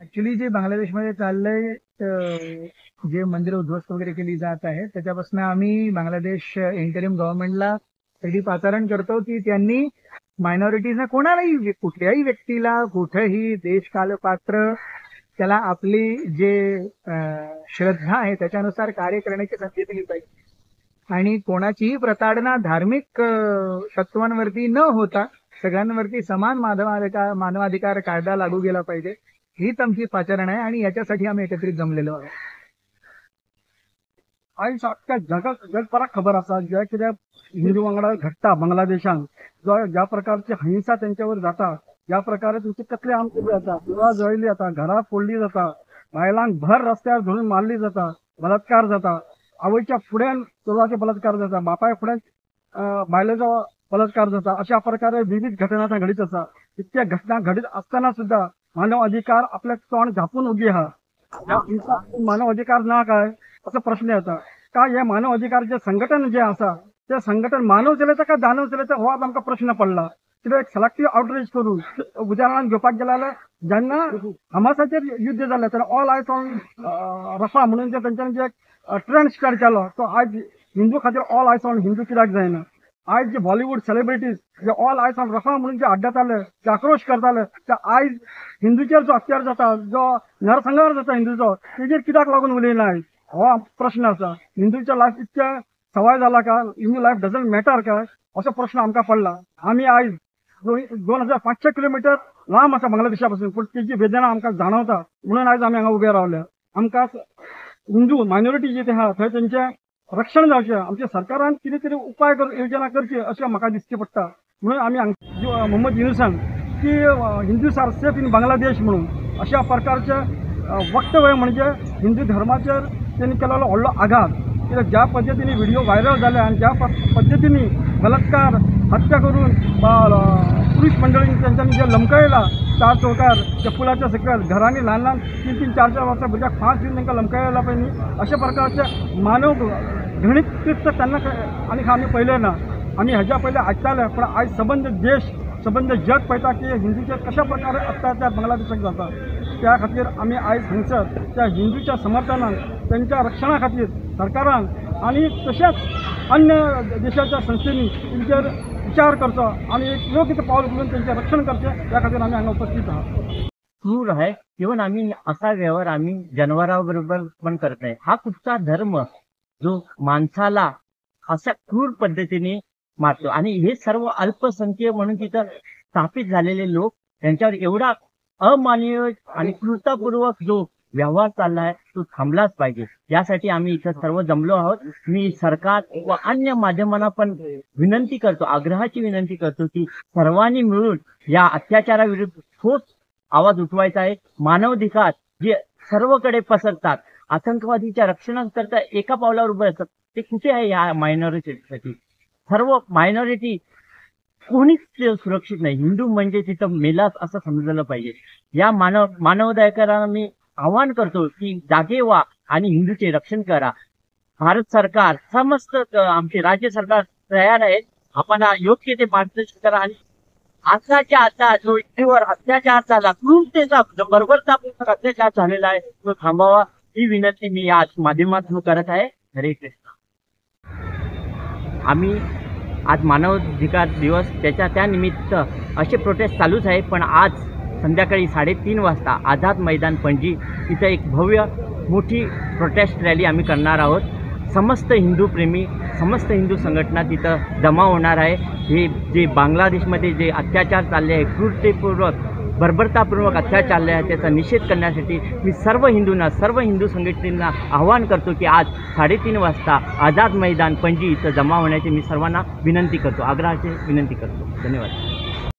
Actually जे बांगलादेशमध्ये चाललंय, जे मंदिर उद्ध्वस्त वगैरे केली जात आहे, त्याच्यापासून आम्ही बांगलादेश इंटरिम गव्हर्नमेंटला त्याची पाचारण करतो की त्यांनी मायनॉरिटीजना कोणालाही, कुठल्याही व्यक्तीला, कुठेही देशकालपात्र त्याला आपली जे श्रद्धा आहे त्याच्यानुसार कार्य करण्याची संधी दिली पाहिजे आणि कोणाचीही प्रताडणा धार्मिक तत्वांवरती न होता सगळ्यांवरती समान मानवाधिकार कायदा लागू केला पाहिजे. हीच आमची पाचारण आहे आणि याच्यासाठी आम्ही एकत्रित जमलेलो आहोत. आयज अख्ख्या जगाक जगभराक खबर आसा जे कितें हिंदू वांगडा घडटा बांगलादेशान, जो ज्या प्रकारची हिंसा तेंच्यावर जाता, ज्या प्रकारे तुमची कतले आम केली जाता, देवळां जळयली जाता, घरां फोडली जाता, बायलांक भर रस्त्यार धरून मारली जाता, बलात्कार जाता, आवयच्या फुड्यान चेडवाचो बलात्कार जाता, बापाय फुड्यान बायलेचो बलात्कार जाता, अशा प्रकारे विविध घटना थंय घडीत आसा. इतक्या घटना घडीत आसतना सुद्दां मानव अधिकार आपल्या तोंड झापून उगी आहा. मानव अधिकार ना काय असो प्रश्न येता. काय हे मानव अधिकार जे संघटन जे आसा ते संघटन मानव चलयता काय दानव चलयता हो आज आमकां प्रश्न पडला. कित्याक एक सिलेक्टीव आउटरीच करून उदाहरणान घेवपाक गेले जाल्यार जेन्ना हमासाचेर युद्ध जालें तेन्ना ऑल आयज ऑन रफा म्हणून जे तेंच्यांनी जे ट्रेंड स्टार्ट केलो तो आयज हिंदू खातीर ऑल आयज ऑन हिंदू कित्याक जायना. आयज जे बॉलिवूड सेलिब्रिटीज जे ऑल आयज ऑन रफा म्हणून जे आड्डताले, जे आक्रोश करताले, ते आयज हिंदूचेर जो अत्याचार जाता, जो नरसंहार जाता हिंदूचो, तेजेर कित्याक लागून उलयना हो प्रश्न आसा. हिंदूच्या लायफ इतकें सवाय जाला काय, हिंदू लायफ डजंट मॅटर काय असो प्रश्न आमकां पडला. आमी आयज 2500 किलोमिटर लांब आसा बांगलादेशा पासून, पूण तेजी वेदना आमकां जाणवता म्हणून आयज आमी हांगा उबे रावले. आमकां हिंदू मायनॉरिटी जी आहा थंय तेंचें रक्षण जावचें, आमच्या सरकारान कितें तरी उपाय योजना करची अशें म्हाका दिसचें पडटा. म्हणून आमी मोहम्मद युनुसान की Hindus are safe in Bangladesh म्हणून अशा प्रकारचे वक्तव्य म्हणजे हिंदू धर्माचेर तेणी केलेलो व्हडलो आघात. कित्याक ज्या पद्दतीन व्हिडिओ व्हायरल जाले आनी ज्या पद्दतीन बलात्कार हत्या करून पुरुष मंडळीन तेंच्यांनी जे लमकयला चार चौकार त्या पुलाच्या सकयल घरांनी ल्हान ल्हान 3-3, 4-4 वर्सां भुरग्याक फांस दिवन तांकां लमकयला पळय न्ही, अशा प्रकारचे मानव घृणीत कृत्य त्यांना आनी आमी पळयलें ना. आमी हेज्या पयलीं आयकताले, पूण आयज सबंद देश सबंद जग पळयता की हिंदूचेर कशा प्रकारे अत्याचार बांगलादेशाक जाता. त्या खातीर आमी आयज हांगसर त्या हिंदूच्या समर्थनान तेंच्या रक्षणा खातीर सरकारान आनी तशेंच अन्य देशाच्या संस्थेनी तेंचेर विचार करचो आनी एक योग्य ते पावल उखलून तेंचें रक्षण करचें, त्या खातीर आमी हांगा उपस्थित आहात. क्रूर आहे, इव्हन आम्ही असा व्यवहार आम्ही जनावरांबरोबर पण करत नाही. हा कुठचा धर्म जो माणसाला अशा क्रूर पद्धतीने मारतो? आणि हे सर्व अल्पसंख्य म्हणून तिथं स्थापित झालेले लोक त्यांच्यावर एवढा अमानवीय आणि क्रूरतापूर्वक जो व्यवहार चालला आहे तो थांबलाच पाहिजे. यासाठी आम्ही इथं सर्व जमलो आहोत. मी सरकार व अन्य माध्यमांना पण विनंती करतो, आग्रहाची विनंती करतो की सर्वांनी मिळून या अत्याचाराविरुद्ध ठोस आवाज उठवायचा आहे. मानवाधिकार जे सर्वकडे पसरतात, आतंकवादीच्या रक्षणाकरता एका पावलावर उभे असतात, ते कुठे आहे या मायनॉरिटीसाठी? सर्व मायनॉरिटी कोणीच सुरक्षित नाही. हिंदू म्हणजे तिथं मेलाच असं समजलं पाहिजे. या मानवाधिकारांना मी आवाहन करतो की जागे व्हा आणि हिंदूचे रक्षण करा. भारत सरकार, समस्त आमचे राज्य सरकार तयार आहे. आपण योग्य ते मार्गदर्शन करा आणि आताच्या आता जो हिंदूवर अत्याचार झाला, क्रूरतेचा बर्बरतापूर्वक अत्याचार झालेला आहे तो थांबावा, ही विनंती मी आज माध्यमातून करत आहे. हरे कृष्ण. आम्ही आज मानवाधिकार दिवस त्याच्या त्यानिमित्त असे प्रोटेस्ट चालूच आहे, पण आज संध्याकाळी 3:30 वाजता आझाद मैदान पणजी इथं एक भव्य मोठी प्रोटेस्ट रॅली आम्ही करणार आहोत. समस्त हिंदूप्रेमी, समस्त हिंदू संघटना तिथं जमा होणार आहे. हे जे बांगलादेशमध्ये जे अत्याचार चालले आहे, क्रूरतेपूर्वक बर्बरतापूर्वक अत्याचार चालले आहे, त्याचा निषेध करण्यासाठी मी सर्व हिंदूंना, सर्व हिंदू संघटनेंना आवाहन करतो की आज 3:30 वाजता आझाद मैदान पणजी इथं जमा होण्याची मी सर्वांना विनंती करतो, आग्रहाची विनंती करतो. धन्यवाद.